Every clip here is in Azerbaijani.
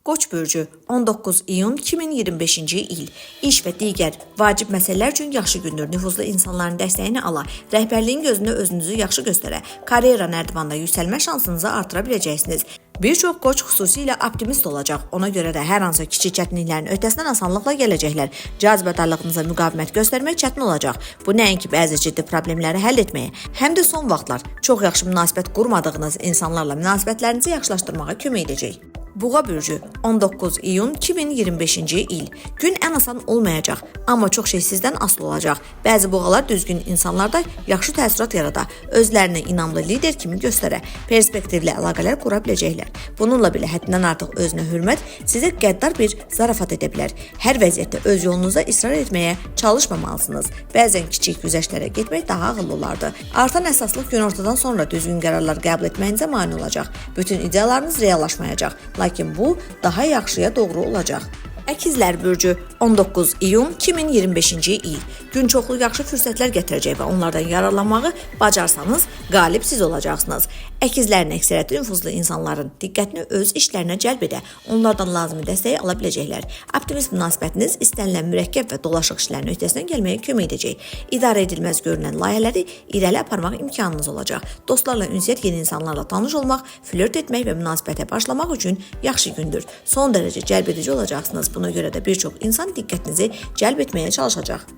Qoç bürcü 19 iyun 2025-ci il. İş və digər vacib məsələlər üçün yaxşı gündür. Nüfuzlu insanların dəstəyini ala, rəhbərliyin gözündə özünüzü yaxşı göstərə, karyera nərdivanında yüksəlmə şansınızı artıra biləcəksiniz. Bir çox qoç xüsusilə optimist olacaq. Ona görə də hər hansı kiçik çətinliklərin öhdəsindən asanlıqla gələcəklər. Cazibədarlığınıza müqavimət göstərmək çətin olacaq. Bu nəinki bəzi ciddi problemləri həll etməyə, həm də son vaxtlar çox yaxşı münasibət qurmadığınız insanlarla münasibətlərinizi yaxşılaşdırmağa kömək edəcək. Buğa bürcü 19 iyun 2025-ci il. Gün ən asan olmayacaq, amma çox şey sizdən asılı olacaq. Bəzi buğalar düzgün insanlarda yaxşı təəssürat yarada, özlərini inamlı lider kimi göstərə, perspektivli əlaqələr qura biləcəklər. Bununla belə həddindən artıq özünə hörmət sizə qəddar bir zarafat edə bilər. Hər vəziyyətdə öz yolunuzda israr etməyə çalışmamalısınız. Bəzən kiçik güzəştlərə getmək daha ağıllı olardı. Artan əsaslıq günortadan sonra düzgün qərarlar qəbul etməyinizə mane olacaq. Bütün ideyalarınız reallaşmayacaq. Lakin bu daha yaxşıya doğru olacaq. Əkizlər bürcü 19 iyun 2025-ci il. Gün çoxlu yaxşı fürsətlər gətirəcək və onlardan yararlanmağı bacarsanız qalib siz olacaqsınız. Əkizlərin əksəriyyəti nüfuzlu insanların diqqətini öz işlərinə cəlb edə, onlardan lazımi dəstəyi ala biləcəklər. Optimist münasibətiniz istənilən mürəkkəb və dolaşıq işlərin öhdəsindən gəlməyə kömək edəcək. İdarə edilməz görünən layihələri irəli aparmaq imkanınız olacaq. Dostlarla ünsiyyət, yeni insanlarla tanış olmaq, flört etmək və münasibətə başlamaq üçün yaxşı gündür. Son dərəcə cəlbedici olacaqsınız. Buna görə də bir çox insan diqqətinizi cəlb etməyə çalışacaq.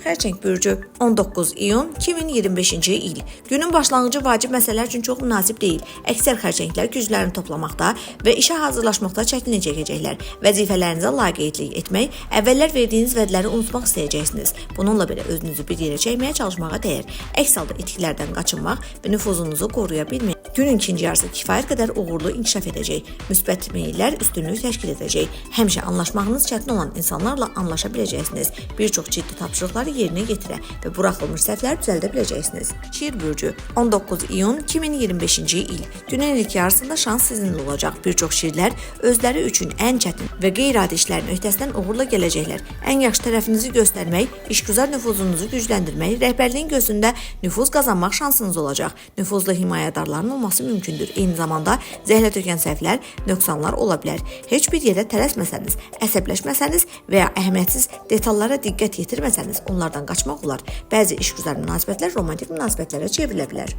Xərçəng bürcü 19 iyun 2025-ci il. Günün başlanğıcı vacib məsələlər üçün çox münasib deyil. Əksər xərçənglər güclərini toplamaqda və işə hazırlaşmaqda çətinlik çəkəcəklər. Vəzifələrinizə laqeydlik etmək, əvvəllər verdiyiniz vədləri unutmaq istəyəcəksiniz. Bununla belə özünüzü bir yerə çəkməyə çalışmağa dəyər. Əks halda itkilərdən qaçınmaq və nüfuzunuzu qoruya bilməyəcəksiniz. Günün ikinci yarısı kifayət qədər uğurlu inkişaf edəcək. Müsbət meyllər üstünlük təşkil edəcək. Həmişə anlaşmağınız çətin olan insanlarla anlaşa biləcəksiniz. Bir çox ciddi tapşırıqları yerinə yetirə və buraxılmış səhvləri düzəldə biləcəksiniz. Şir bürcü 19 iyun 2025-ci il. Günün ilk yarısında şans sizinlə olacaq. Bir çox şirlər özləri üçün ən çətin və qeyri-adi işlərin öhdəsindən uğurla gələcəklər. Ən yaxşı tərəfinizi göstərmək, işgüzar nüfuzunuzu gücləndirmək, rəhbərliyin gözündə nüfuz qazanmaq şansınız olacaq. Nüfuzlu himayədarların olması mümkündür. Eyni zamanda zəhlə tökən səhvlər, nöqsanlar ola bilər. Heç bir yerə tələsməsəniz, əsəbləşməsəniz və ya əhəmiyyətsiz detallara diqqət yetirməsəniz, onlardan qaçmaq olar. Bəzi işgüzar münasibətlər romantik münasibətlərə çevrilə bilər.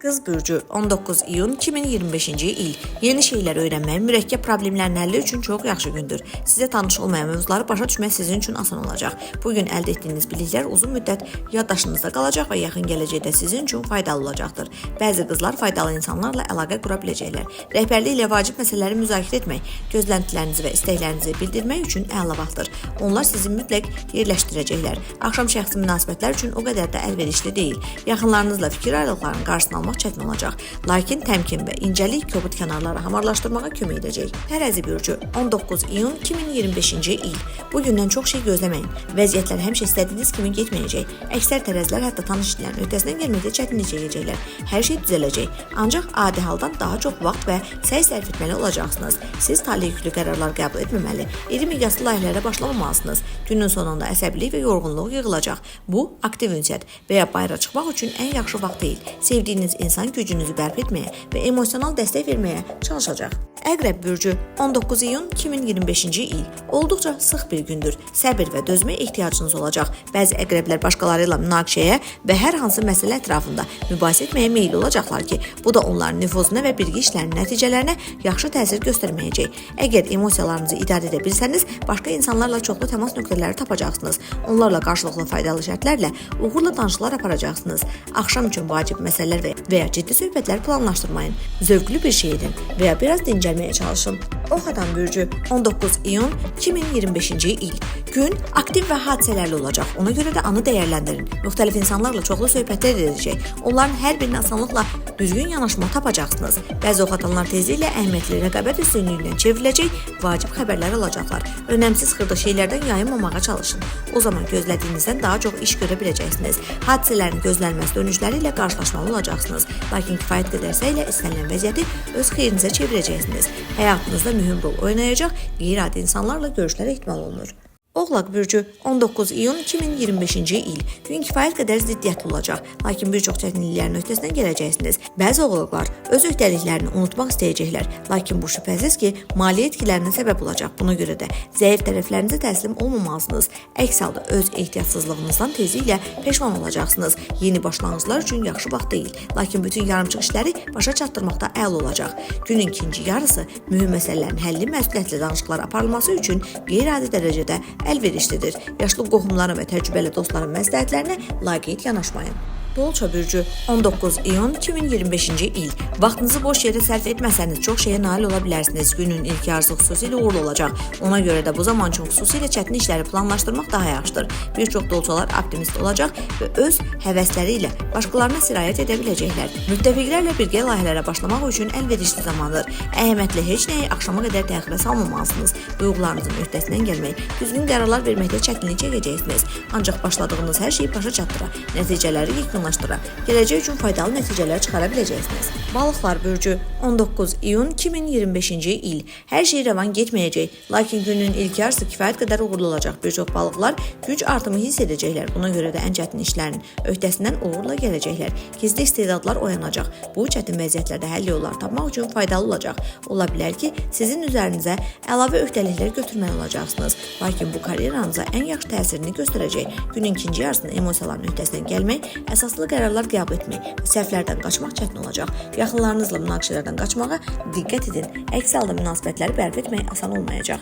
Qız bürcü 19 iyun 2025-ci il. Yeni şeylər öyrənmək, mürəkkəb problemlərin həlli üçün çox yaxşı gündür. Sizə tanış olmayan mövzuları başa düşmək sizin üçün asan olacaq. Bu gün əldə etdiyiniz biliklər uzun müddət yaddaşınızda qalacaq və yaxın gələcəkdə sizin üçün faydalı olacaqdır. Bəzi qızlar faydalı insanlarla əlaqə qura biləcəklər. Rəhbərliklə vacib məsələləri müzakirə etmək, gözləntilərinizi və istəklərinizi bildirmək üçün əla vaxtdır. Onlar sizi mütləq yerləşdirəcəklər. Axşam şəxsi münasibətlər üçün o qədər də əlverişli deyil. Yaxınlarınızla fikir ayrılıqlarının qarşısını almaq çətin olacaq. Lakin təmkin və incəlik kobud kənarları hamarlaşdırmağa kömək edəcək. Tərəzi bürcü 19 iyun 2025-ci il. Bu gündən çox şey gözləməyin. Vəziyyətlər həmişə istədiyiniz kimi getməyəcək. Əksər tərəzilər hətta tanış işlərin öhdəsindən gəlməkdə çətinlik çəkəcəklər. Hər şey düzələcək. Ancaq adi haldan daha çox vaxt və səy sərf etməli olacaqsınız. Siz taley yüklü qərarlar qəbul etməməli, iri miqyaslı layihələrə başlamamalısınız. Günün sonunda əsəbilik və yorğunluq yığılacaq. Bu, aktiv ünsiyyət və ya bayıra çıxmaq üçün ən yaxşı vaxt deyil. Sevdiyiniz insan gücünüzü bərpa etməyə və emosional dəstək verməyə çalışacaq. Əqrəb bürcü 19 iyun 2025-ci il olduqca sıx bir gündür. Səbir və dözməyə ehtiyacınız olacaq. Bəzi əqrəblər başqaları ilə münaqişəyə və hər hansı məsələ ətrafında mübahisə etməyə meyilli olacaqlar ki, bu da onların nüfuzuna və birgə işlərinin nəticələrinə yaxşı təsir göstərməyəcək. Əgər emosiyalarınızı idarə edə bilsəniz, başqa insanlarla çoxlu təmas nöqtələri tapacaqsınız. Onlarla qarşılıqlı faydalı şərtlərlə uğurla danışıqlar aparacaqsınız. Axşam üçün vacib məsələlər və ya ciddi söhbətlər planlaşdırmayın. Zövqlü bir şey edin və ya biraz dincəlməyə çalışın. Ox adam bürcü 19 iyun 2025-ci il. Gün aktiv və hadisələrli olacaq. Ona görə də anı dəyərləndirin. Müxtəlif insanlarla çoxlu söhbətlər edəcək. Onların hər birinə asanlıqla düzgün yanaşma tapacaqsınız. Bəzi ox adamlar tezliklə əhəmiyyətli rəqabət üstünlüyündən çevriləcək, vacib xəbərlər alacaqlar. Önəmsiz xırda şeylərdən yayınmamağa çalışın. O zaman gözlədiyinizdən daha çox iş görə biləcəksiniz. Hadisələrin gözlənilməz dönüşləri ilə qarşılaşmalı olacaqsınız. Lakin kifayət qədər səylə istənilən vəziyyəti öz xeyrinizə çevirəcəksiniz. Həyatınızda mühüm rol oynayacaq qeyri-adi insanlarla görüşlər ehtimal olunur. Oğlaq bürcü 19 iyun 2025-ci il. Gün kifayət qədər ziddiyyətli olacaq, lakin bir çox çətinliklərin öhdəsindən gələcəksiniz. Bəzi oğlaqlar öz öhdəliklərini unutmaq istəyəcəklər, lakin bu şübhəsiz ki, maliyyə itkilərinə səbəb olacaq. Buna görə də zəif tərəflərinizə təslim olmamalısınız. Əks halda öz ehtiyatsızlığınızdan tezliklə peşman olacaqsınız. Yeni başlanğıclar üçün yaxşı vaxt deyil, lakin bütün yarımçıq işləri başa çatdırmaqda əla olacaq. Günün ikinci yarısı mühüm məsələlərin həlli, məsuliyyətli danışıqlar aparılması üçün qeyri-adi dərəcədə əlverişlidir. Yaşlı qohumların və təcrübəli dostların məsləhətlərinə laqeyd yanaşmayın. Dolça bürcü 19 iyun 2025-ci il. Vaxtınızı boş yerə sərf etməsəniz çox şeyə nail ola bilərsiniz. Günün ilk yarısı xüsusilə uğurlu olacaq. Ona görə də bu zaman üçün xüsusilə çətin işləri planlaşdırmaq daha yaxşıdır. Bir çox dolçalar optimist olacaq və öz həvəsləri ilə başqalarına sirayət edə biləcəklər. Müttəfiqlərlə birgə layihələrə başlamaq üçün əlverişli zamandır. Əhəmiyyətli heç nəyi axşama qədər təxirə salmamalısınız. Duyğularınızın öhdəsindən gəlmək, düzgün qərarlar verməkdə çətinlik çəkəcəksiniz. Ancaq başladığınız hər şeyi başa çatdıra, nəticələri yekunlaşdıra, gələcək üçün faydalı nəticələr çıxara biləcəksiniz. Balıqlar bürcü 19 iyun 2025-ci il. Hər şey rəvan getməyəcək, lakin günün ilk yarısı kifayət qədər uğurlu olacaq. Bir çox balıqlar güc artımı hiss edəcəklər. Buna görə də ən çətin işlərin öhdəsindən uğurla gələcəklər. Gizli istedadlar oyanacaq. Bu çətin vəziyyətlərdə həll yolları tapmaq üçün faydalı olacaq. Ola bilər ki, sizin üzərinizə əlavə öhdəliklər götürməli olacaqsınız. Lakin bu karyeranıza ən yaxşı təsirini göstərəcək. Günün ikinci yarısında emosiyaların öhdəsindən gəlmək, əsaslı qərarlar qəbul etmək və səhvlərdən qaçmaq çətin olacaq. Yaxınlarınızla münaqişələrdən qaçmağa diqqət edin. Əks halda münasibətləri bərpa etmək asan olmayacaq.